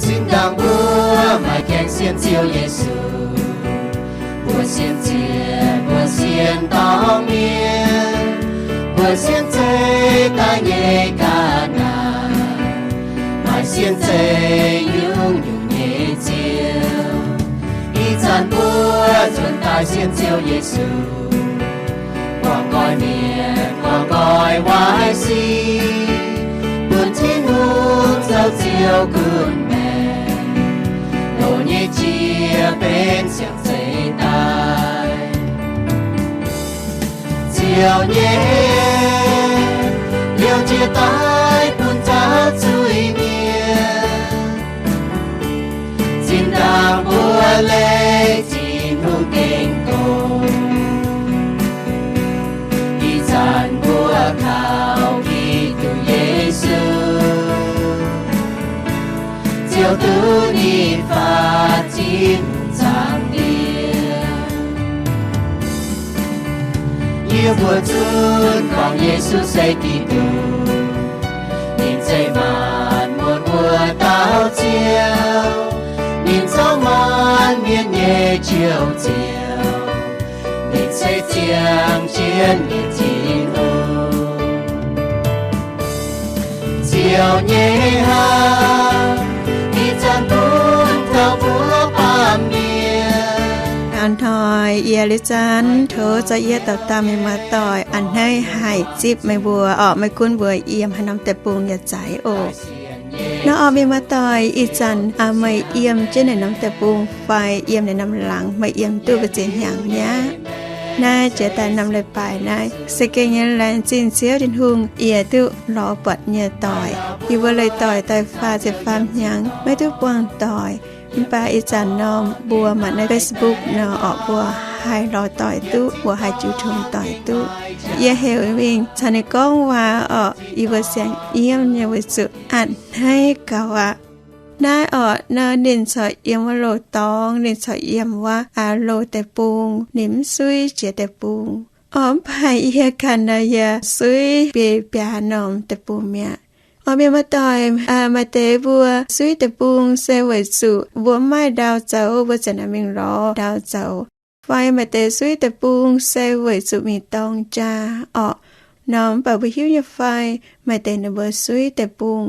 Zinh ndaangc mbuo maaih gaengh sienx Ziouv Yesu, mbuo sienx ziec, mbuo sienx dorngx mienh, mbuo sienx zeiv daaih nyei ga'naaiv, maaih sienx zeiv nyungc-nyungc nyei Ziouv. Ih zanc mbuo nzuonx daaih sienx Ziouv Yesu, guangc nqoi mienh, guangc nqoi waaic sic, bun Tin-Hungh zoux Ziouv gunv maengc, loz nyei jiex benx siang-zeix daaih. Ziouv nyei hemx liouh jiex daaih bun zaux zuiz-mienh. Zinh ndaangc mbuo leih Tin-Hungh gengh gorngv, ih zanc mbuo kaux Giduc Yesu, ziouc duqv ninh faatv Tin-Hungh Zaangc Diex. Yie mbuo zunv gorngv Yesu se Giduc, ninh se maanc muotc wuov dauh Ziouv, ninh zoux maanc mienh nyei Njoux Ziouv, ninh se ziangh jienv nyei Tin-Hungh. Ziouv nyei haav, ih zanc bun taux mbuo baamh mienh. A'hnoi yie Liuz Zanv tov za'gengh dauh dauh mienh muoz-doic a'hneiv haih zipv meih mbuo orqc, meih gunv mbuo yiem haaix norm deic-bung yaac zeiz oc. Nor orqc, mienh muoz-doic, ih zanc meih yiem jienv naaiv norm deic-bung fai yiem naaiv norm laangz, meih yiem duqv mbu'ziex hnyangx mi'aqv? Naaiv jiex daaih norm leiz-baaix naaiv, se gengh nyei laengz zingh Ziouv Tin-Hungh yie duqv lorz buatc nyei doic. Yie mbuo leiz-doic daaih faah ziepc faam hnyangx maiv duqv buangh doic. Mv baac ih zanc nor mbuo maaih naaiv Facebook nor orqc, mbuo haih lorz doic duqv, mbuo haih jiu tong doic duqv. Yie heuc mingh caux ninh gorngv waac orqc, yie mbuo sienx yiem nyei weic zuqc a'hneiv gaux aqv. Naaiv orqc, nor ninh corc yiem wuov loz-dorngx, ninh corc yiem wuov aa loz deic-bung, ninh mv suiv jiex deic-bung. Orqc, mv baac yie ganh nor yie suiv biei biaa norm deic-bung mi'aqv. Orqc, mienh muoz-doic, maaih deix mbuo suiv deic-bung se weic zuqc mbuo mv maaih ndau zoux, mbuo ziouc naaic mingh lorz ndau zoux. Fai maaih deix suiv deic-bung se weic zuqc mingh dorng jaa orqc. Nor mv baac mbuo hiuv nyei fai, maaih deix ninh mbuo suiv deic-bung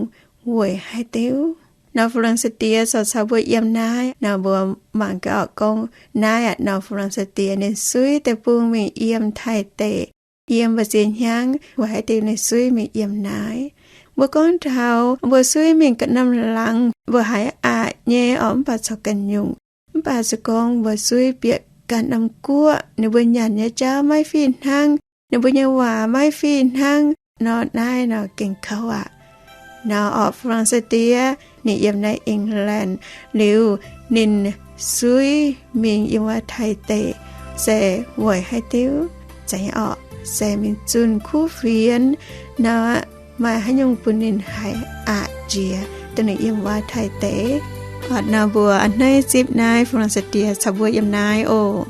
weic haaix diuc? Nor Fu-Laang Sai-Diex corc caux mbuo yiem naaiv, nor mbuo mangc gaax orqc, gorngv naaiv aqv, nor Fu-Laang Sai-Diex ninh suiv deic-bung mingh yiem Taiv deic, yiem mbu'ziex hnyangx, weic haaix diuc ninh suiv mingh yiem naaiv. Mbuo gorngv taux mbuo suiv mingh ganh norm laangz, mbuo haiz aqc nyei orqc, mv baac corc ganh nyungc. Mv baac se gorngv mbuo suiv bieqc ganh norm guoqv, ninh mbuo nyanc nyei jauv maiv fih hnangv, ninh mbuo nyei waac maiv fih hnangv, nor naaiv nor gengh kouv aqv. Nor orqc, Fu-Laang Sai-Diex ninh yiem naaiv England liuz, ninh suiv mingh yiem wuov Taiv deic se weic haaix diuc? Zeiz orqc, se mingh zunh kuv fienx nor, maaih haaix nyungc bun ninh haiz aqc jiex, dongh ninh yiem wuov Taiv deic. Orqc, nor mbuo a'hneiv zipv naaiv Fu-Laang Sai-Diex caux mbuo yiem naaiv oc.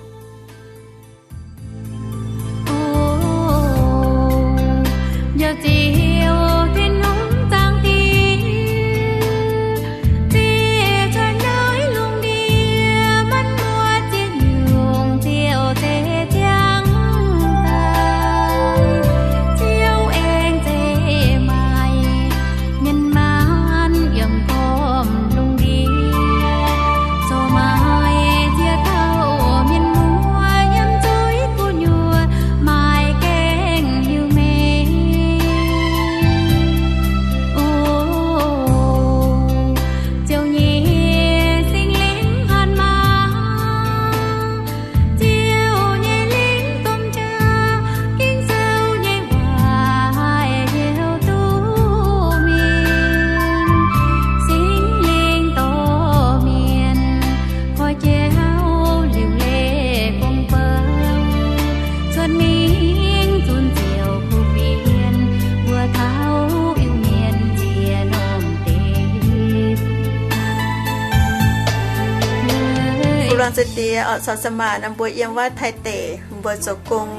Fu-Laang Sai-Diex orqc, caux se maac nor mbuo yiem wuov Taiv deic, mbuo zoux gong,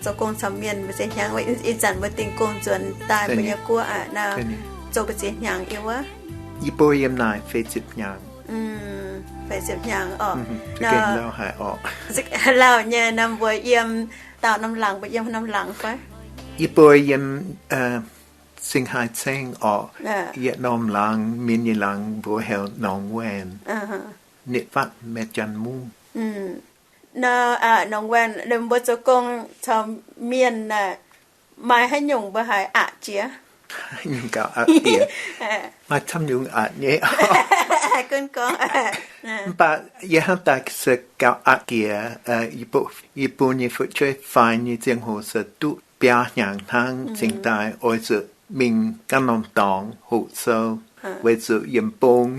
zoux gong caux mienh mbu'ziex hnyangx, ih zanc mbuo dingh gong nzuonx daaih mbuo nyei guoqv aqv, nor zoux mbu'ziex hnyangx yiem wuov. Yie mbuo yiem naaic feix ziepc hnyangx. Feix ziepc hnyangx oc. Gengh lauh haic oc. Lauh nyei nor, mbuo yiem daauh norm laangz, mbuo yiem norm laangz fai? Yie mbuo yiem Sing Hai Ceng oc. Yietc norm laangz, mienh nyei laangz mbuo heuc Nong Wen. Nitv fatv Maeqv Janx Mungv. Nor, Nong Wen, mbuo zoux gong caux mienh maaih haaix nyungc mbuo haiz aqc jiex? Haaix nyungc gauh aqc jiex? Maaih camv nyungc aqc nyei. Mv baac yie hnamv daaih se gauh aqc jiex. Yie bun nyei fu'jueiv faix nyei ziangh hoc se duqv biaa hnyangx hnangv cingx daaih oix zuqc mingh ganh norm dorngx hoqc sou, weic zuqc yiem bung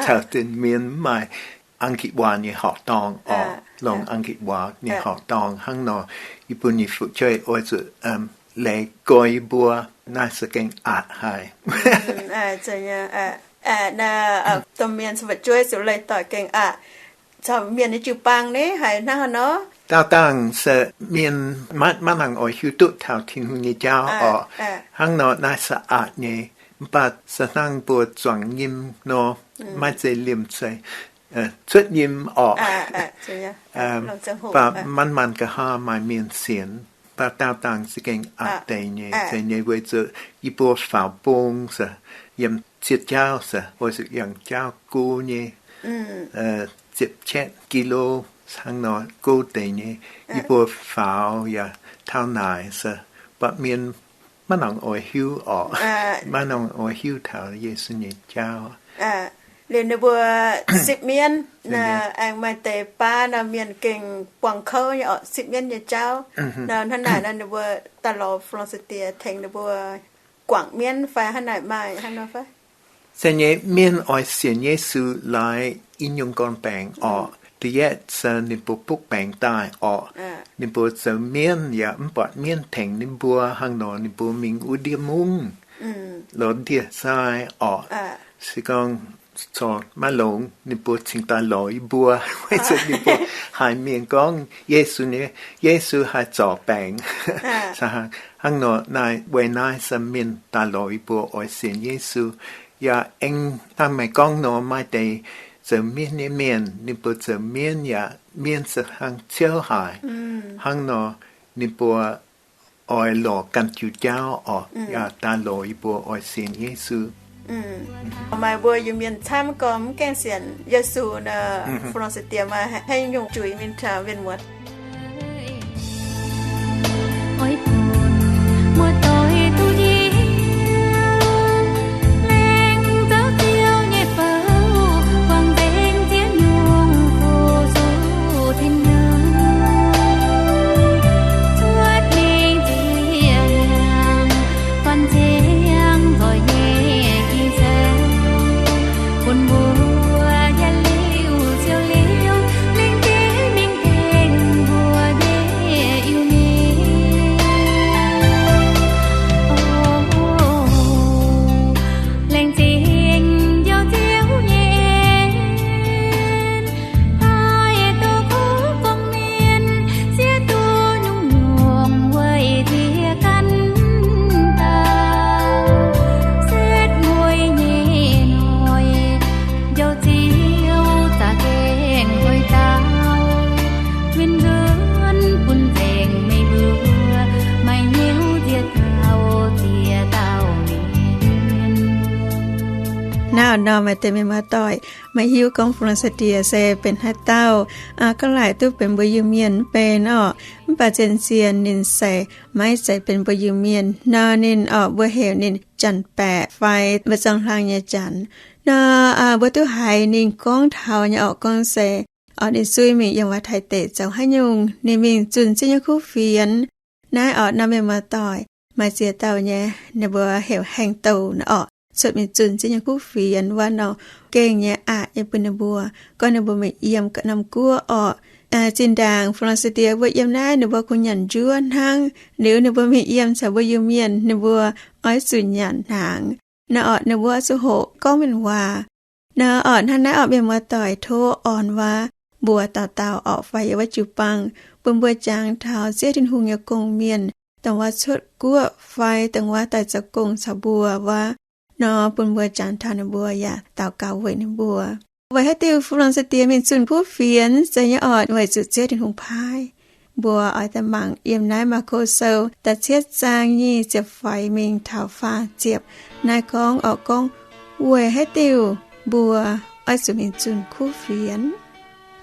caux deix mienh mv maaih Ang Gitv Waac nyei horqc dorngh oc, longc Ang Gitv Waac nyei horqc dorngh. Hnangv nor, yie bun nyei fu'jueiv oix zuqc leiz goix yie mbuo. Naaiv se gengh aqc haic. Domh mienh fu'jueiv zuqc leih doic gengh aqc. Caux mienh nyei jiu-baang ni haiz hnangv haaix nor? Daauh dangh se mienh maiv nangc oix hiuv duqv taux Tin-Hungh nyei jauv oc. Hnangv nor naaiv se aqc nyei. Mv baac se hnangv mbuo zuangx nyim nor, maiv zeiz liemh zeih, cuotv nyim oc. Mv baac manc-manc nqa'haav maaih mienh sienx, mv baac daauh dangh za'gengh aqc deix nyei, zeiz nyei weic zuqc yie mbuo faaux bung se yiem ziex jauv se oix zuqc yangh jauv go nyei, ziepc cietv kilo hnangv nor go deix nyei. Yie mbuo faaux yaac taux naaic se buatc mienh maiv nangc oix hiuv oc, maiv nangc oix hiuv taux Yesu nyei jauv. Liuz ninh mbuo sipv mienv, aengx maaih deix baav nor mienh gengh buangh kouv nyei oc, sipv mienv nyei jauv. Nor hnangv naaic nor ninh mbuo daaih lorz Fu-Long Sai-Diex tengx ninh mbuo guangc mienv fai hnangv naaic maaih hnangv nor fai? Se nyei, mienh oix sienx Yesu laaix i nyungc gorn-baengc oc. Da'yietv se ninh mbuo butv baengc daaih oc. Ninh mbuo zoux mienv yaac mv buatc mienv tengx ninh mbuo. Hnangv nor ninh mbuo mingh wuov ndiev mungv, lorz ndie-sai oc. Se gorngv corc maiv longx, ninh mbuo cingx daaih lorz yie mbuo, weic zuqc ninh mbuo haiz mienh gorngv Yesu nyei, Yesu haih zorc baengc. Hnangv nor naaiv, weic naaiv se mienh daaih lorz yie mbuo oix sienx Yesu. Yaac aengx hnangv meih gorngv nor, maaih deix zoux mienv nyei mienh, ninh mbuo zoux mienv yaac mienv se hnangv ciouv haic. Hnangv nor ninh mbuo oix lorz ganh jiu jauv oc, yaac daaih lorz yie mbuo oix sienx Yesu. Maaih mbuo Iu-Mienh camv gorngv mv gaengh sienx Yesu nor, Fu-Long Sai-Diex maaih haaix nyungc juiz mingh taux mienh muotc? Oix bun muoz-doic duqv njiec, laengz zouv Ziouv nyei bou, buangh nzengc ziex nyungc fu-sux tin-hungh, cuotv mingh ziex hnyangx, faanh ziangx nzoih nyei ging-sou, bun mbuo yietc liuz ziouc liuz, lengc jiex mingh tengx mbuo nyei Iu-Mienh. O, laengz zingh Njoux Ziouv nyei en, haih douz kuv gorngv mienh, ziex duqv nyungc-nyungc weic ziex ganh dauh, setv mueiz nyei hnoi, Njoux Ziouv za'gengh oix dau, win nzuonx bun nzengc meih mbuo, maaih hnyouv ziex dauh ziex dauh mienh. Naaiv nor maaih deix mienh muoz-doic maiv hiuv gorngv Fu-Long Sai-Diex se benx haaix dauh. Gorngv laaic duqv benx mbuo Iu-Mienh mv benx orqc, mv baac zien-zien ninh se maiv zeiz benx mbuo Iu-Mienh nor. Ninh orqc, mbuo heuc ninh Janx-Baeqc fai mbuo Zong Hlang nyei Janx nor. Mbuo duqv haiz ninh gorngv taux nyei orqc, gorngv se orqc ninh zuiz mingh yiem wuov Taiv deic zoux haaix nyungc, ninh mingh zunh ziex nyungc kuv fienx. Naaiv orqc, norm mienh muoz-doic maaih ziex dauh nyei, ninh mbuo heuc haengh douh nor orqc, cuotv mingh zunh ziex nyungc kuv fienx wuov norm gengh nyei aqc nyei bun ninh mbuo, gorngv ninh mbuo mingh yiem ga'naaiv norm guoqv orqc. Zinh ndaangc Fu-Long Sai-Diex mbuo yiem naaiv, ninh mbuo kungx nyanc njuov hnangv. Liuz ninh mbuo mingh yiem caux mbuo Iu-Mienh, ninh mbuo oix zuqc nyanc hnaangx nor orqc, ninh mbuo oix zuqc hoqc gorngv mienh waac nor orqc. Hnangv naaiv orqc, mienh muoz-doic, tov orn waac mbuo dauh dauh orqc fai yiem wuov jiu-baang, bun mbuo jangx taux ziex Tin-Hungh nyei gong-mienh, dongh wuov cuotv guoqv fai dongh wuov daaih zoux gong caux mbuo wuov. nor bun mbuo janx taux ninh mbuo yaac daux gaux weic ninh mbuo. Weic haaix diuc Fu-Lon Se Diex mingh zunh kuv fienx? Zeiz nyei orqc, weic zuqc Ziouv Tin-Hungh paaiv. Mbuo oix daaih mangc yiem naaiv Maako Sou da'cietv zaang nyic ziepc feix mingh taux faah ziepc. Naaiv gorngv orqc, gorngv weic haaix diuc mbuo oix zuqc mingh zunh kuv fienx.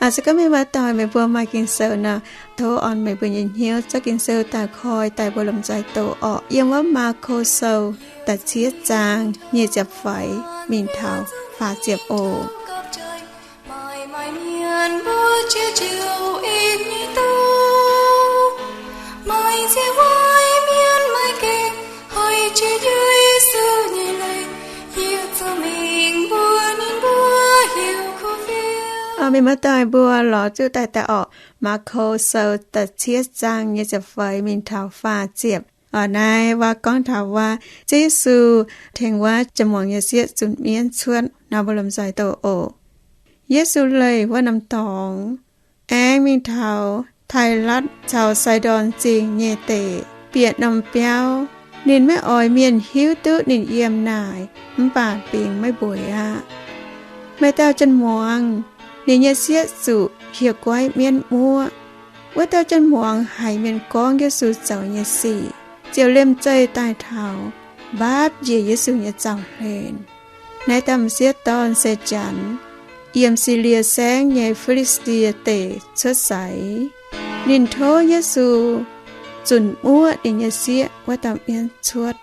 Aa, se gorngv meih maaih doic, meih mbuo maaih Ging-Sou nor, tov orn meih mbuo nyei hnyouv zorqv Ging-Sou daaih koi daaih mbuo lomh nzoih doqc orqc. Yiem wuov Maako Sou da'cietv zaang nyic ziepc feix mingh taux faah ziepc oc. Meih maaih doic, mbuo lorz zuqc daaih daaih orqc. Maako Sou da'cietv zaang nyic ziepc feix mingh taux faah ziepc. Orqc, naaiv waac gorngv taux wuov Ziouv Yesu tengx wuov jien-muangz nyei sieqv zunc mienv cuotv nor, mbuo lomh nzoih doqc oc. Yesu leih wuov norm dorngx, aengx mingh taux Tailatv caux Sai^ndorn Zingh nyei deic, bieqc norm biauv. Ninh maiv oix mienh hiuv duqv ninh yiem naaic, mv baac bingx maiv mbueiz aqv. Maaih dauh jien-muangz, ninh nyei sieqv zuqc hieh guaiv mienv muoqv. Wuov dauh jien-muangz haiz mienh gorngv Yesu zoux nyei sic, ziouc liemh zeih daaih taux, mbaapv njiec Yesu nyei zaux-hlen. Naaiv dauh m'sieqv dorn se Janx, yiem Silie Saengv nyei Fi^li^saa^die Deic cuotv seix. Ninh tov Yesu zunc muoqv ninh nyei sieqv wuov dauh mienv cuotv.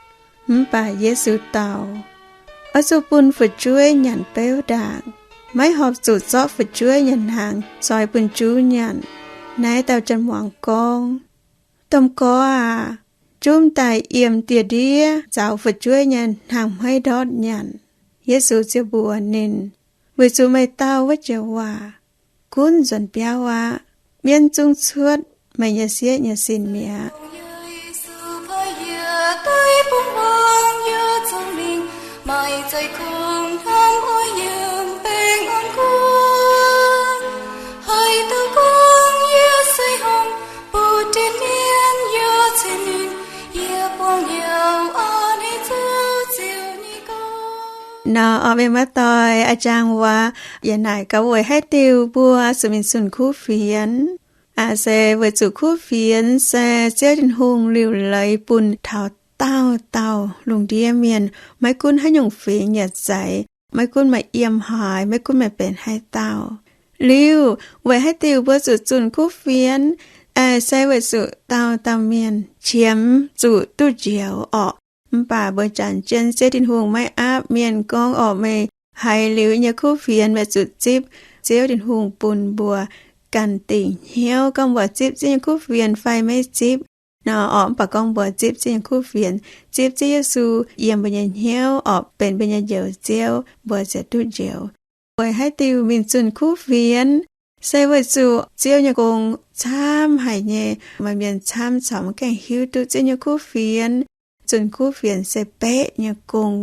Mv baac Yesu dau, Oix zuqc bun fu'jueiv nyanc beuv ndaangc. Maiv horpc zuqc zorqv fu'jueiv nyei hnaangx zoi bun juv nyanc. Naaiv dauh jien-muangz gorngv, Domh Gorx aac, juv m'daaih yiem dieh ndiev nzaaux fu'jueiv nyei hnaangx-hmeiv ndortv nyanc. Yesu ziouc mbuox ninh, Weic zuqc meih dau wuov joux waac, gunv nzuonx biauv aqv. Mienv zungv cuotv meih nyei sieqv nyei sin mi'aqv. Nor, meih maaih doic, a'jang waac yaac naaic gaax weic haaix diuc mbuo zuqc mingh zunh kuv fienx. Aa, se weic zuqc kuv fienx se Ziouv Tin-Hungh liuc leiz bun taux dauh dauh lungh ndiev mienh, maiv gunv haaix nyungc fingx yaac zeiz, maiv gunv meih yiem haaix, maiv gunv meih benx haaix dauh. Liuz weic haaix diuc mbuo zuqc zunh kuv fienx? Aa, se weic zuqc dauh dauh mienh qiemx zuqc duqv njoux orqc. Mv baac mbuo janx jienv Ziouv Tin-Hungh maiv aapv mienh gorngv orqc, meih haiz liuz nyei kuv fienx meih zuqc zipv. Ziouv Tin-Hungh bun mbuo ganh dingc hnyouv gorngv mbuo zipv Ziouv nyei kuv fienx fai maiv zipv nor orqc. Mv baac gorngv mbuo zipv Ziouv nyei kuv fienx, zipv Ziouv Yesu yiem mbuo nyei hnyouv orqc, benx mbuo nyei Njoux Ziouv, mbuo ziouc duqv njoux. Weic haaix diuc mingh zunh kuv fienx? Se weic zuqc Ziouv nyei gong camv haic nyei. Maaih mienh camv corc maiv gaengh hiuv duqv Ziouv nyei kuv fienx. Zunh kuv fienx se beqv nyei gong.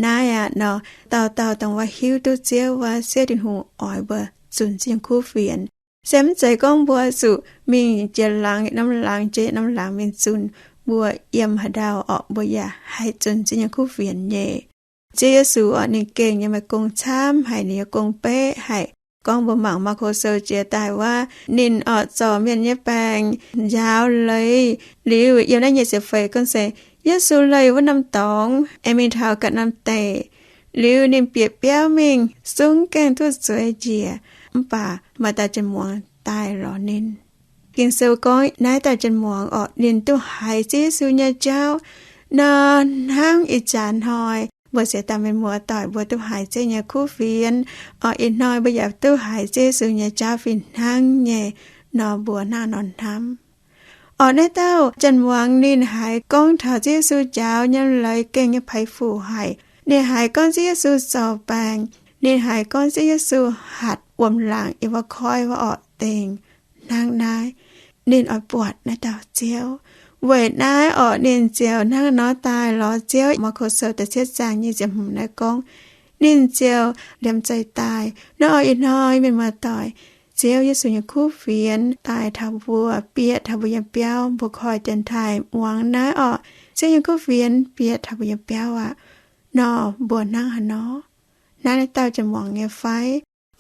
Naaiv aqv nor, dauh dauh dongh wuov hiuv duqv Ziouv wuov, Ziouv Tin-Hungh oix mbuo zunh Ziouv nyei kuv fienx. Se mv zeiz gorngv mbuo zuqc mingh jiex laangz norm laangz, jiex norm laangz mingh zunh. Mbuo yiem haaix ndau orqc, mbuo yaac haih zunh Ziouv nyei kuv fienx nyei. Ziouv Yesu orqc, ninh gengh nyei maaih gong camv haic, ninh nyei gong beqv haic. Gorngv mbuo mangc Maako Sou jiex daaih wuov, ninh orqc zorc mienh nyei baengc, njaaux leiz. Liuz yiem naaiv nyei ziepc feix gorngv se Yesu leih wuov norm dorngx, aengx mingh taux ganh norm deic. Liuz ninh bieqc biauv mingh, zungv gaengh duqv zueiz njiec. Mv baac maaih dauh jien-muangz daaih lorz ninh. Ging-Sou gorngv naaiv dauh jien-muangz orqc, ninh duqv haiz Ziouv Yesu nyei jauv nor hnangv ih jaax hnoi mbuo seix daaih mienh muoz-doic mbuo duqv haiz Ziouv nyei kuv fienx orqc. Ih hnoi mbuo yaac duqv haiz Ziouv Yesu nyei jauv fih hnangv nyei nor, mbuo hnangv nor hnamv. Orqc, naaiv dauh jien-muangz ninh haiz gorngv taux Ziouv Yesu njaaux nyei leiz gengh nyei peix fuc haic. Ninh haiz gorngv Ziouv Yesu zorc baengc. Ninh haiz gorngv Ziouv Yesu hatc wuom-laangc yiem wuov koiv wuov orqc dengh. Hnangv naaiv, ninh oix buatc naaiv dauh Ziouv. Weic naaiv orqc, ninh ziouc hnangv nor daaih lorz Ziouv. Maako Sou da'cietv zaang nyic ziepc hmz naaiv gorngv, ninh ziouc liemh zeih daaih. Naaiv orqc, ih hnoi mienh muoz-doic, Ziouv Yesu nyei kuv fienx daaih taux mbuo, bieqc taux mbuo nyei biauv. Mbuo koi dienx taaih muangx naaiv orqc, Ziouv nyei kuv fienx bieqc taux mbuo nyei biauv aqv. nor, mbuo hnangv haaix nor? Hnangv naaiv dauh janx-muangz nyei fai?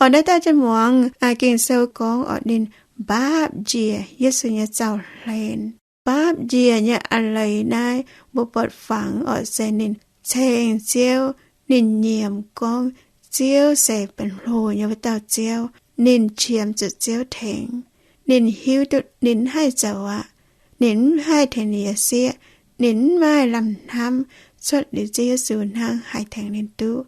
Orqc, naaiv dauh janx-muangz, Ging-Sou gorngv orqc, ninh mbaapv njiec Yesu nyei zaux-hlen. Mbaapv njiec nyei a'leiz naaiv mbuo buatc fangx orqc, se ninh ceng Ziouv, ninh nyiemc gorngv Ziouv se benx hlo nyei wuov dauh Ziouv. Ninh qiemx zuqc Ziouv tengx. Ninh hiuv duqv ninh mv haih zoux aqv. Ninh mv haih tengx ninh nyei sieqv. Ninh mv maaih lamh hnamv cuotv liuz Ziouv Yesu hnangv haih tengx ninh duqv.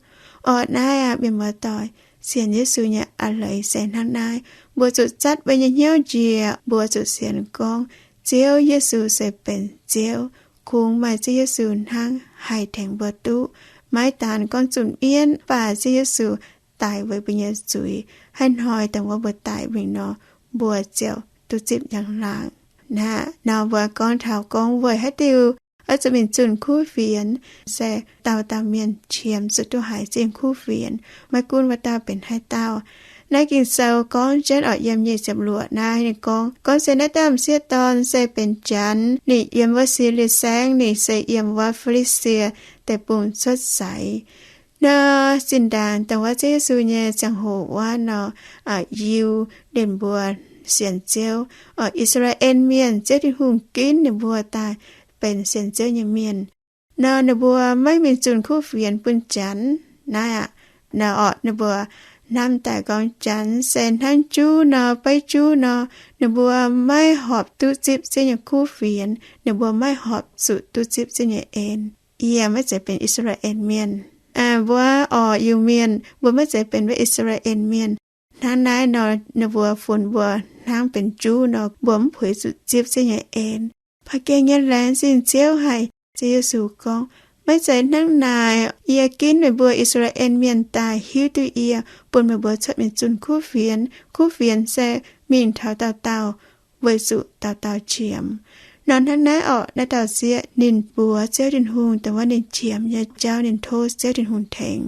Orqc, naaiv aqv, mienh muoz-doic, sienx Yesu nyei a'leiz se hnangv naaiv. Mbuo zuqc zatv mbuo nyei hnyouv njiec, mbuo zuqc sienx gorngv Ziouv Yesu se benx Ziouv. Kungx maaih Ziouv Yesu hnangv haih tengx mbuo duqv. Maiv daan gorngv zunh mienv, mv baac Ziouv Yesu daic weic mbuo nyei zuiz, haaix hnoi dongh wuov mbuo daic mingh nor, mbuo ziouc duqv zipv njang-laangc. Naaiv nor mbuo gorngv taux gorngv weic haaix diuc oix zuqc mingh zunh kuv fienx, se dauh dauh mienh qiemx zuqc duqv haiz zingh kuv fienx, maiv gunv wuov dauh benx haaix dauh. Naaiv Ging-Sou gorngv jienv orqc, yiem nyic ziepc luoqc naaiv ninh gorngv, gorngv se naaiv dauh m'sieqv dorn se benx janx, ninh yiem wuov Silie Saengv, ninh se yiem wuov Fi^li^sie Deic-Bung cuotv seix. Nor zinh ndaangc dongh wuov Ziouv Yesu nyei ziangh hoc wuov nor, Yiu ninh mbuo sienx Ziouv, orqc, I^saa^laa^en Mienh, Ziouv Tin-Hungh ginv ninh mbuo daaih benx sienx Ziouv nyei mienh. Nor ninh mbuo maiv mingh zunh kuv fienx bun janx. Naaiv aqv, nor orqc, ninh mbuo hnamv daaih gorngv janx se hnangv juv nor, beiv juv nor, ninh mbuo maiv horpc duqv zipv Ziouv nyei kuv fienx, ninh mbuo maiv horpc zuqc duqv zipv Ziouv nyei en. Yie maiv zeiz benx I^saa^laa^en Mienh. Mbuo orqc, Iu-Mienh, mbuo maiv zeiz benx wuov I^saa^laa^en Mienh. Hnangv naaiv nor, ninh mbuo funx mbuo hnangv benx juv nor, mbuo mv puix zuqc zipv Ziouv nyei en. Baac gengh nyei laengz zingh Ziouv haic, Ziouv Yesu gorngv, maiv zeiz hnangv naaic. Yie ginv meih mbuo I^saa^laa^en Mienh daaih hiuv duqv yie, bun meih mbuo cuotv mingh zunh kuv fienx. Kuv fienx se mingh taux dauh dauh, weic zuqc dauh dauh qiemx. Nor hnangv naaiv orqc, naaiv dauh sieqv ninh mbuox Ziouv Tin-Hungh dongh wuov ninh qiemx nyei jauv, ninh tov Ziouv Tin-Hungh tengx.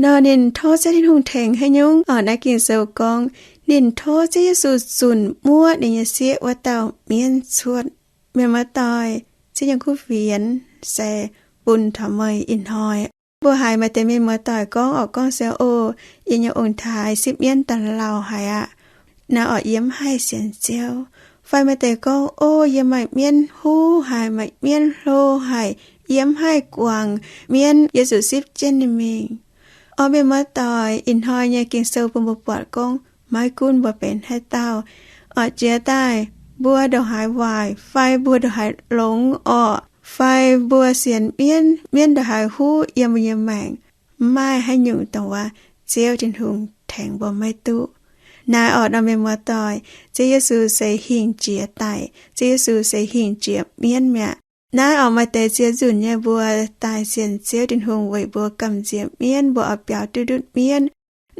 Nor ninh tov Ziouv Tin-Hungh tengx haaix nyungc orqc? Naaiv Ging-Sou gorngv, ninh tov Ziouv Yesu zunc muoqv ninh nyei sieqv wuov dauh mienv cuotv. Mienh muoz-doic, Ziouv nyei kuv fienx se bun taux meih ih hnoi. Mbuo haiz maaih deix mienh muoz-doic gorngv orqc, gorngv se, O, yie nyei ong-taaix sipv mienv daaih lauh haic aqv. Naaiv orqc, yie mv haih sienx Ziouv. Fai maaih deix gorngv, O, yie maaih mienv huv haic, maaih mienv hlo haic, yie mv haih guangc mienv, yie zuqc sipv jienv ninh mingh. Orqc, mienh muoz-doic, ih hnoi nyei Ging-Sou bun mbuo buatc gorngv maiv gunv mbuo benx haaix dauh, orqc, jiex daaih mbuo ndongc haaix waaic fai mbuo ndongc haaix longx orqc, fai mbuo sienx mienv, mienv ndongc haaix huv yiem mbuo nyei maengc, mv maaih haaix nyungc dongh wuov Ziouv Tin-Hungh tengx mbuo maiv duqv. Naaiv orqc, nor mienh muoz-doic, Ziouv Yesu se hingh jiex daic. Ziouv Yesu se hingh jiex mienv mi'aqv. Naaiv orqc, maaih deix ziex nzunc nyei mbuo daaih sienx Ziouv Tin-Hungh weic mbuo gamh nziex mienv, mbuo oix biaux duqv ndutv mienv.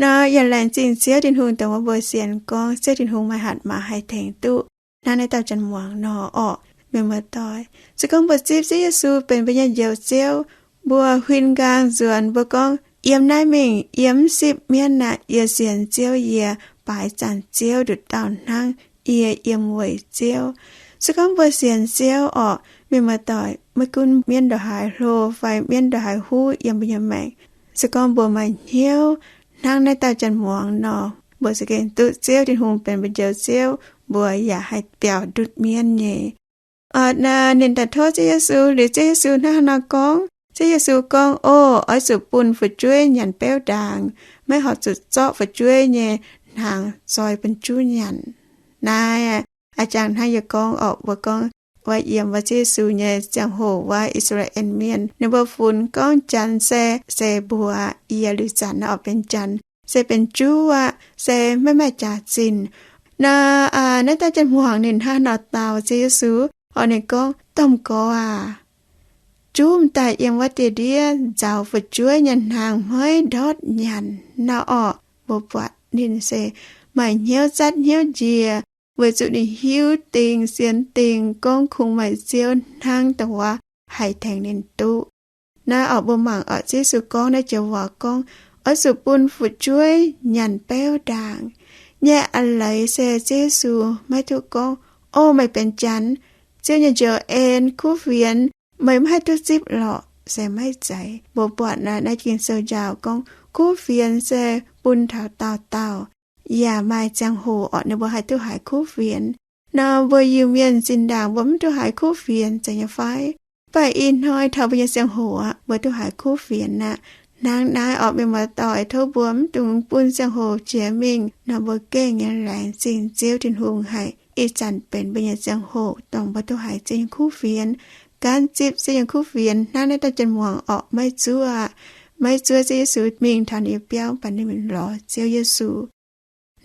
Nor yaac laengz zingh Ziouv Tin-Hungh dongh wuov mbuo sienx gorngv Ziouv Tin-Hungh maaih hatc maaz haih tengx duqv hnangv naaiv dauh janx-muangz nor orqc, mienh muoz-doic. Se gorngv mbuo zipv Ziouv Yesu benx mbuo nyei Njoux Ziouv, mbuo huin nqaang nzuonx, mbuo gorngv, Yiem naaiv mingh yie mv sipv mienv aqv. Yie sienx Ziouv, yie baaix zanc Ziouv nduqc dauh hnangv. Yie yiem weic Ziouv. Se gorngv mbuo sienx Ziouv orqc, mienh muoz-doic, maiv gunv mienv ndongc haaix hlo fai mienv ndongc haaix huv yiem mbuo nyei maengc, se gorngv mbuo maaih hnyouv hnangv naaiv dauh janx-muangz nor, mbuo za'gengh duqv Ziouv Tin-Hungh benx mbuo Njoux Ziouv, mbuo yaac haih biaux ndutv mienv nyei. Orqc, ninh daaih tov Ziouv Yesu, liuz Ziouv Yesu hnangv haaix nor gorngv? Ziouv Yesu gorngv, O, oix zuqc bun fu'jueiv nyanc beuv ndaangc. Maiv horpc zuqc zorqv fu'jueiv nyei hnaangx zoi bun juv nyanc. Naaiv a'jangc hnangv yie gorngv orqc, mbuo gorngv wuov yiem wuov Ziouv Yesu nyei ziangh hoc wuov I^saa^laa^en Mienh ninh mbuo funx gorngv janx se, se mbuox yie liuz zanc naaiv orqc benx janx, se benx juv aqv, se maiv maaih jaax-zinh. Nor, naaiv dauh janx-muangz ninh hnangv haaix nor dau Ziouv Yesu? Orqc, ninh gorngv, Domh Gorx aac, juv m'daaih yiem wuov dieh ndiev nzaaux fu'jueiv nyei hnaangx hmeiv ndortv nyanc nor orqc. Mbuo buatc ninh se maaih hnyouv zatv hnyouv njiec, weic zuqc ninh hiuv dingc sienx dingc gorngv kungx maaih Ziouv hnangv dongh wuov haih tengx ninh duqv. Naaiv orqc, mbuo mangc orqc, Ziouv Yesu gorngv naaiv joux waac gorngv, Oix zuqc bun fu'jueiv nyanc beuv ndaangc nyei a'leiz se Ziouv Yesu maiv duqv gorngv, O, meih benx janx, Ziouv nyei njoux en, kuv fienx, meih mv haih duqv zipv lorqc. se maiv zeiz. Mbuo buatc naaiv, naaiv Ging-Sou njaaux gorngv kuv fienx se bun taux dauh dauh, yaac maaih ziangh hoc orqc ninh mbuo haih duqv haiz kuv fienx. Nor mbuo Iu-Mienh zinh ndaangc mbuo mv duqv haiz kuv fienx zeiz nyei fai? Mv baac ih hnoi taux mbuo nyei ziangh hoc aqv, mbuo duqv haiz kuv fienx aqv. Hnangv naaiv orqc, mienh muoz-doic, tov mbuo mv dungx bun ziangh hoc jiex mingh nor mbuo gengh nyei laengz zingh Ziouv Tin-Hungh haic. Ih zanc benx mbuo nyei ziangh hoc dongh mbuo duqv haiz Ziouv nyei kuv fienx, gaanv zipv Ziouv nyei kuv fienx hnangv naaiv dauh janx-muangz orqc, maiv zuov aqv. Maiv zuov Ziouv Yesu mingh taux ninh nyei biauv, mv baac ninh mingh lorz Ziouv Yesu.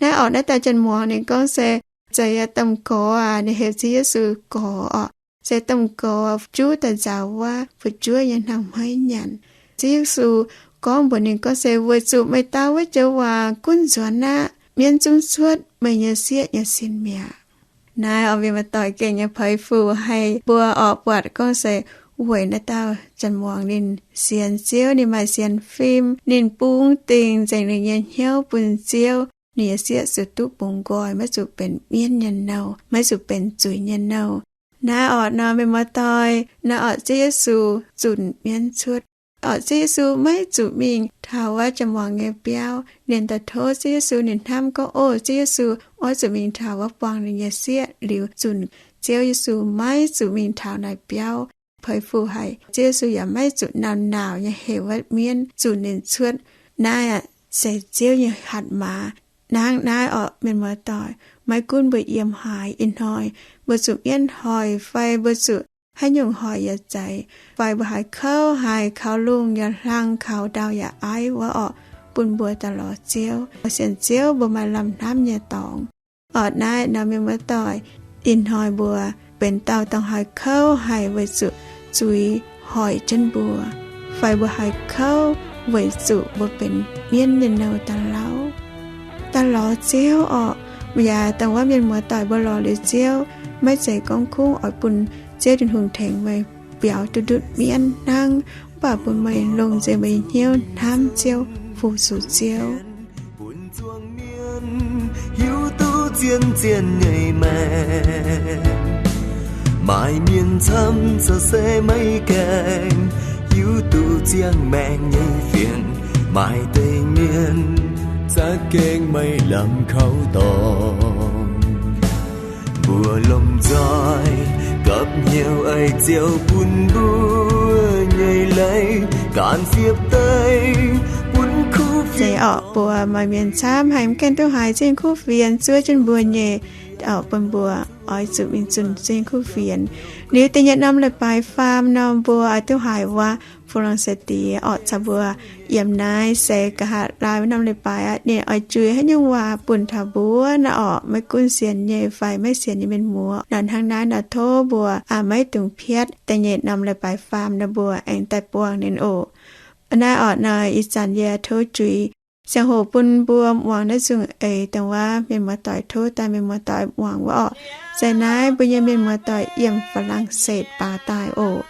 Naaiv orqc, naaiv dauh janx-muangz ninh gorngv se, zeiz yaac domh gorx aac, ninh heuc Ziouv Yesu gorx orqc, se domh gorx juv daaih nzaaux wuov fu'jueiv nyei hnangv hmeiv nyanc. Ziouv Yesu gorngv mbuox ninh gorngv se, weic zuqc meih dau wuov joux waac gunv nzuonx aqv, mienv zungv cuotv meih nyei sieqv nyei sin mi'aqv. Naaiv orqc, mienh muoz-doic, gengh nyei peix fuc haic mbuo orqc, buatc gorngv se weic naaiv dauh janx-muangz ninh sienx Ziouv, ninh maaih sienx fim, ninh bungx dingc nzengc ninh nyei hnyouv bun Ziouv, ninh nyei sieqv zuqc duqv bungx nqoi, maiv zuqc benx mienv nyei nouh, maiv zuqc benx zuiz nyei nouh. Naaiv orqc nor, mienh muoz-doic, naaiv orqc Ziouv Yesu zunc mienv cuotv. Orqc Ziouv Yesu maiv zuqc mingh taux wuov janx-muangz nyei biauv. Ninh daaih tov Ziouv Yesu, ninh hnamv gorngv, O Ziouv Yesu, oix zuqc mingh taux wuov buangh ninh nyei sieqv liuz zunc. Ziouv Yesu maiv zuqc mingh taux naaiv biauv. Peix fuc haic, Ziouv Yesu yaac maiv zuqc nauc-nauc nyei heuc wuov mienv zunc ninh cuotv. Naaiv aac se Ziouv nyei hatc maaz. Hnangv naaiv orqc, mienh muoz-doic, maiv gunv mbuo yiem haaix, ih hnoi mbuo zuqc mienv hoic fai mbuo zuqc haaix nyungc hoic yaac zeiz, fai mbuo haiz kouv, haiz kaux lungh yaac hlang, kaux ndau yaac aiv wuov orqc, bun mbuo daaih lorz Ziouv, sienx Ziouv, mbuo maaih lamh hnamv nyei dorngx. Orqc naaiv nor, mienh muoz-doic, ih hnoi mbuo benx dauh dongh haiz kouv, haiz weic zuqc zuiz hoic jienv mbuo, fai mbuo haiz kouv weic zuqc mbuo benx mienv nyei nouh daaih lauh, daaih lorz Ziouv orqc. Yaac dongh wuov mienh muoz-doic mbuo lorz liuz Ziouv, maiv zeiz gorngv kungx oix bun Ziouv Tin-Hungh tengx meih biaux duqv ndutv mienv hnangv, mv baac bun meih longc nzengc meih nyei hnyouv hnamv Ziouv, fu-sux Ziouv. Bun zuangx mienh hiuv duqv zien-zien nyei maengc. Maaih mienh camv zoux se maiv gaengh hiuv duqv ziangh maengc nyei fienx. Maaih deix mienh za'gengh maiv lamh kaux dorngx. Mbuo lomh nzoih gapv hnyouv ei Ziouv bun mbuo nyei leiz, gan siepv deix bun kuv fienx. Orqc, mbuo maaih mienh camv haiz mv gaengh duqv haiz Ziouv nyei kuv fienx zuov jienv mbuo nyei, orqc, bun mbuo oix zuqc mingh zunc Ziouv nyei kuv fienx. Liuz da'nyeic norm leiz-baaix faam nor, mbuo oix duqv haiz wuov Fu-Laang Sai-Diex orqc, caux mbuo yiem naaiv se nqa'haav laai wuov norm leiz-baaix aqv, ninh oix juix haaix nyungc waac bun taux mbuo naaiv orqc, maiv gunv sienx nyei fai maiv sienx nyei mienh muoz nor. Hnangv naaiv nor, tov mbuo aac maiv dungx piatv da'nyeic norm leiz-baaix faam nor, mbuo aengx daaih buangh ninh oc. Naaiv orqc nor, ih zanc yie tov juix ziangh hoc bun mbuo muangx naaiv nzungh eix dongh wuov mienh muoz-doic tov daaih mienh muoz-doic muangx wuov orqc. Se naaiv mbuo nyei mienh muoz-doic yiem Faa^lang^setv baaux daaih oc.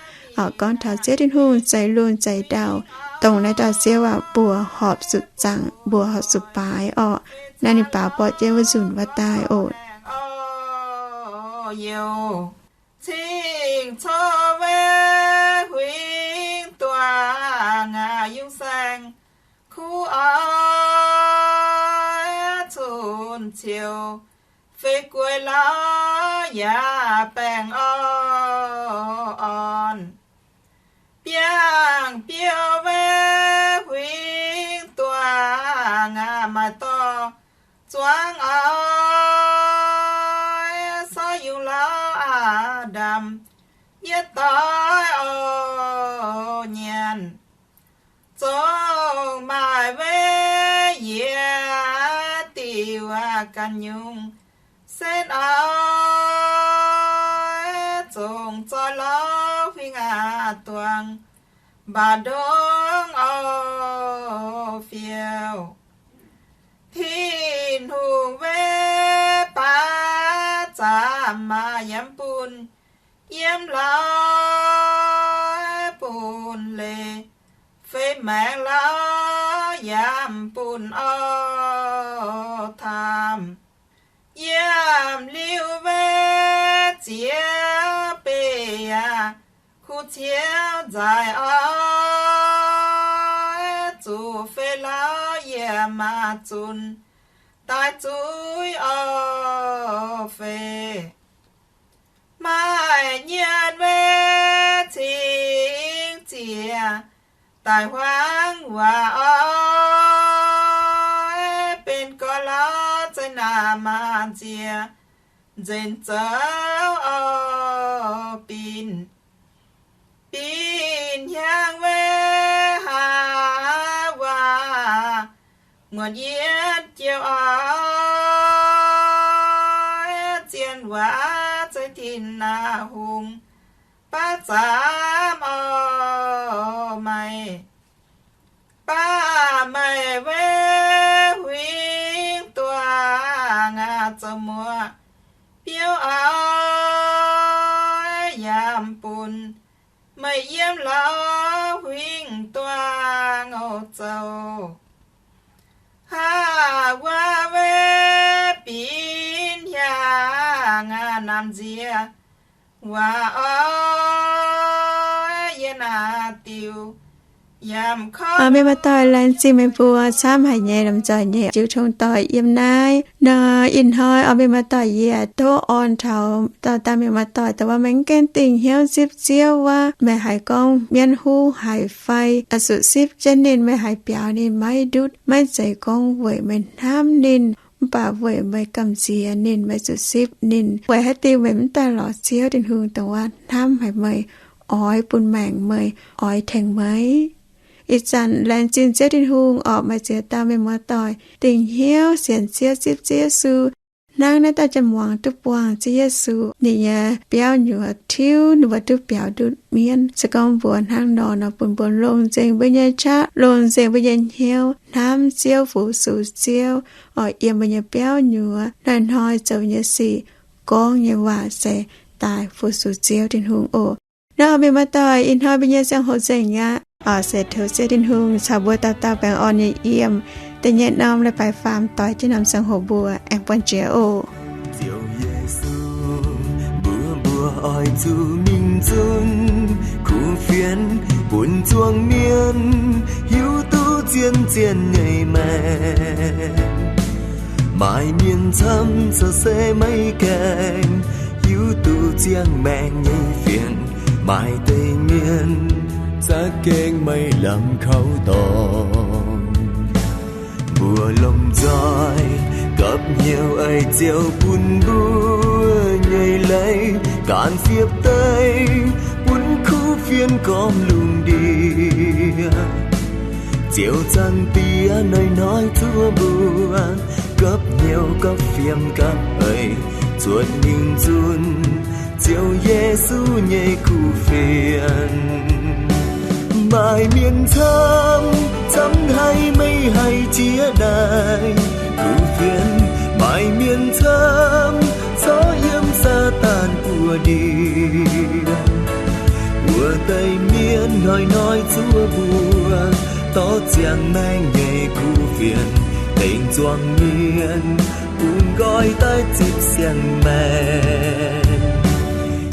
Orqc, gorngv taux Ziouv Tin-Hungh zeix lungh zeix ndau, dongh naaiv dauh Ziouv aac, mbuoqc horpc zuqc zaangc, mbuoqc horpc zuqc baaix orqc. Naaiv ninh baaux borqv jienv wuov nzunc wuov daaih oc. Cing-Cou Weiv Huingx Duangh Aac, Yungh Saeng Kuv Oix Cun Ciouv, Feix Gueix Lauv Yaac Baengh Orn. Biangh Biouv Weiv Huingx Duangh Aac, Maaih Dorh Zuangx Oix, Sorv Yungh Lauv Aac Ndamc, Yietv Doix Orv Nyanc, Zongh Maaih Weiv Yiec Diuc Aac, Ganh Nyungc Setv Oix, Zongh Zoih Lauv Huingx Aac Duangh, Mbaac Ndongv Orv Fiouv. Tin-Hungh Weiv Baav Zaamc Aac, Yiem Bun Yiem Lauv Bun Leiz, Feix Maengx Lauv Yiem Bun Orv Taamh, Yiem Liuh Weiv Ziex Beiv Aac, Guv ciouv nzaaih oix zuqc fei lauv yie maah zunc daaih zuiz oc fei. Maaih nyienx wei cingx ziec daaih huaangv waac oix benx gorx lauv zai naaic maah nziex nzenc zoux oc binc. Binc hiaangx wei haav waac muotc yietv jiouv oix zien waac zai tin naaic hungh baav zaamv oc maaih. Baav meih wei huingx duangh aac zoux muoqc biouv oix yaac bun meih yiem lauv huingx duangh oc zoux. Haav waac wei binc hiaangx aac namx nziex waac oix yie naaic diuc yaac mv kov. Mienh muoz-doic, laengz zingh meih mbuo camv haic nyei lomh nzoih nyei jiu tong doic yiem naaiv nor. Ih hnoi oix mienh muoz-doic yie tov orn taux dauh dauh mienh muoz-doic dongh wuov maiv gaengh dingh hnyouv zipv Ziouv wuov, meih haiz gorngv mienv huv haic fai oix zuqc zipv jienv ninh, meih haiz biaux ninh maiv ndutv, maiv zeiz gorngv weic meih hnamv ninh, mv baac weic meih gamh nziex ninh, meih zuqc zipv ninh. Weic haaix diuc meih mv daaih lorz Ziouv Tin-Hungh dongh wuov hnamv haic meih, oix bun maengc meih, oix tengx meih? Ih zanc laengz zingh Ziouv Tin-Hungh orqc, maaih ziex dauh mienh muoz-doic dingh hnyouv sienx Ziouv, zipv Ziouv Yesu. Hnangv naaiv dauh jien-muangz duqv buangh Ziouv Yesu ninh nyei biauv nyuoz tiuv ninh mbuo duqv biaux ndutv mienv. Se gorngv mbuo hnangv nor nor, bun mbuo longc nzengc mbuo nyei qaqv, longc nzengc mbuo nyei hnyouv hnamv Ziouv, fu-sux Ziouv, oix yiem mbuo nyei biauv nyuoz, hnoi-hnoi zoux nyei sic, gorngv nyei waac se daaih fu-sux Ziouv Tin-Hungh oc. Nor mienh muoz-doic, ih hnoi mbuo nyei ziangh hoc nzengc aqv. Oix se tov Ziouv Tin-Hungh caux mbuo dauh dauh baengh orn nyei yiem da'nyeic norm leiz-baaix faam doix jienv norm ziangh hoc mbuo aengx buangh jiex oc. Ziouv Yesu, mbuo, mbuo oix zuqc mingh zunc kuv fienx bun zuangx mienh hiuv duqv zien zien nyei maengc. Maaih mienh camv zoux se maiv gaengh hiuv duqv ziangh maengc nyei fienx. Maaih deix mienh za'gengh maiv lamh kaux dorngx. Mbuo lomh nzoih gapv hnyouv eix Ziouv bun mbuo nyei leiz, ganh siepv deix bun kuv fienx gormx lungh ndiev. Ziouv Zaangc Diex hnoi-hnoi zuov mbuo gapv hnyouv gapv fiem gapv eix zuotc mingh zunc Ziouv Yesu nyei kuv fienx. Maaih mienh camv, camv haiz maiv haih jiex daaih kuv fienx. Maaih mienh camv corc yiem Saadaan buoz-ndiev. Wuov deix mienh hnoi-hnoi zuov mbuo dorh ziangh maengc nyei kuv fienx tengx zuangx mienh bun nqoi daaih zipv siang-maengc.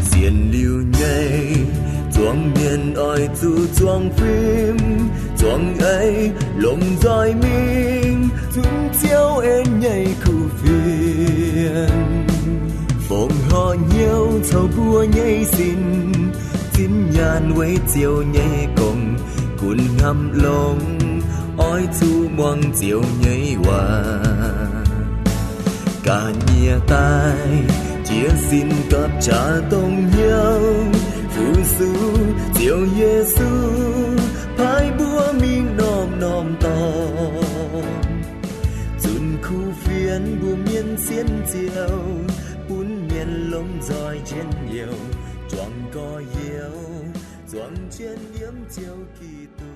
Sienx liuz nyei zuangx mienh oix zuqc zuangx fim zuangx eix, lomh nzoih mingh zunc Ziouv en nyei kuv fienx. Fongc horc hnyouv coux mbuo nyei sin, zinh nyaanh weic Ziouv nyei gong gunv hnamv longx, oix zuqc muangx Ziouv nyei waac. Ga'nyiec daaih jiex sin gapv qaqv dongh hnyouv fu-sux Ziouv Yesu paaiv mbuo mingh norm-norm dorngx, zunc kuv fienx mbuo mienh sienx Ziouv, bun mienh lomh nzoih njien-youh, juangc gorx-youz, zuangx jienv yiem Ziouv Giduc.